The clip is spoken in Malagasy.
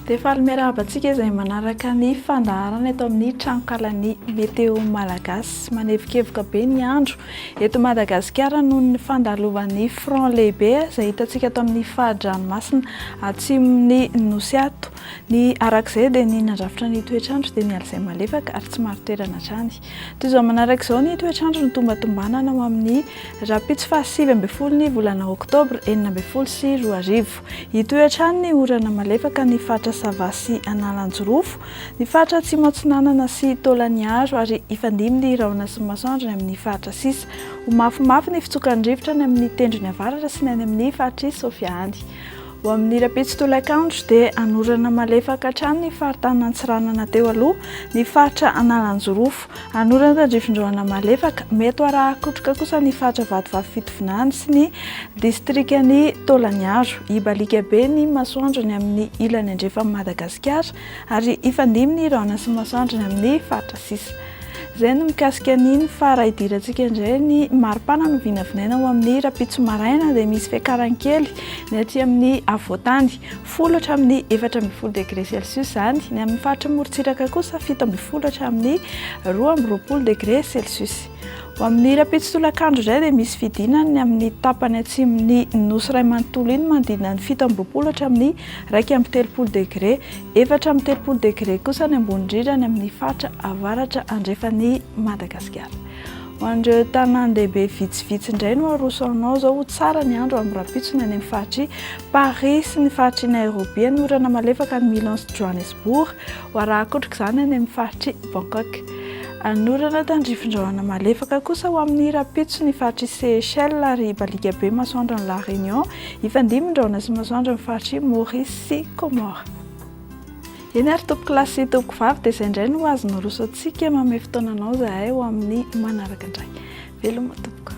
Dia faly miarahaba antsika izay manaraka ny fandaharana eto amin'ny tranonkalan'ny Météo Malagasy. Manevokevoka be ny andro eto Madagasikara noho ny fandalovan'ny front lehibe izay hitantsika ato amin'ny fari-dranomasina atsimon'ny Nosy ato. Ny arak'izay dia ny nandrafitra ny toetr'andro dia ny alizay malefaka ary tsy marin-toerana hatrany. Toy izao manaraka izao ny toetr'andro no tombatombanana ho amin'ny rahampitso faha 19 ny volana oktobra 2016. Hitohy hatrany ny orana malefaka ny faritra Sava sy Analanjirofo, ny faritra Atsimo Atsinanana sy Taolagnaro ary hifandimby ny rahona sy ny masoandro ny amin'ny faritra sisa. Ho mafimafy ny fitsokan'ny rivotra any amin'ny tendrony avaratra sy ny any amin'ny faritr'i Sofia any. Ho amin'ny rahampitso tolakandro dia hanorana malefaka hatrany ny faritanin'Antsiranana teo aloha, ny faritra Analanjirofo. Hanorana tandrifin-drahona malefaka, mety ho arahan-kotroka kosa ny faritra Vatovavy Fitovinany sy ny distrikan'i Taolagnaro. Hibaliaka be ny masoandro ny amin'ny ilany andrefan'i Madagasikara ary hifandimby ny rahona sy ny masoandro ny amin'ny faritra sisa. Izay no mikasika an'iny fa raha hidirantsika indray ny maripana no vinavinaina ho amin'ny rahampitso maraina dia misy fiakarany kely ny aty amin'ny afovoantany, folo hatramin'ny 14 degré celsius izany, ny amin'ny faritra morontsiraka kosa 17 hatramin'ny 22 degré celsius. Ho amin'ny rahampitso tolakandro indray dia misy fidinany ny amin'ny tapany atsimon'ny nosy iray manontolo iny manodidina ny 27 hatramin'ny 31 degré. 34 degre kosa ny ambony indrindra any amin'ny faritra avaratra andrefan'i Madagasikara. Ho an'ireo tanàn-dehibe vitsivitsy indray no aroso anao izao ho tsara ny andro amin'ny rahampitso ny any amin'ny faritr'i Paris sy ny faritr'i Nairobi, ny orana malefaka any Milan sy Johannesburg, ho arahan-kotroka izany any amin'ny faritr'i Bangkok. Hanorana tandrifin-drahona malefaka kosa ho amin'ny rahampitso ny faritr'i Seychelles ary hibaliaka be masoandro any La Réunion, hifandimby ny rahona sy masoandro ny faritr'i Maurice sy Comores. Eny ary tompokolahy sy tompokovavy dia izay indray no azo naroso antsika, manome fotoana anao izahay ho amin'ny manaraka indray. Veloma tompoko.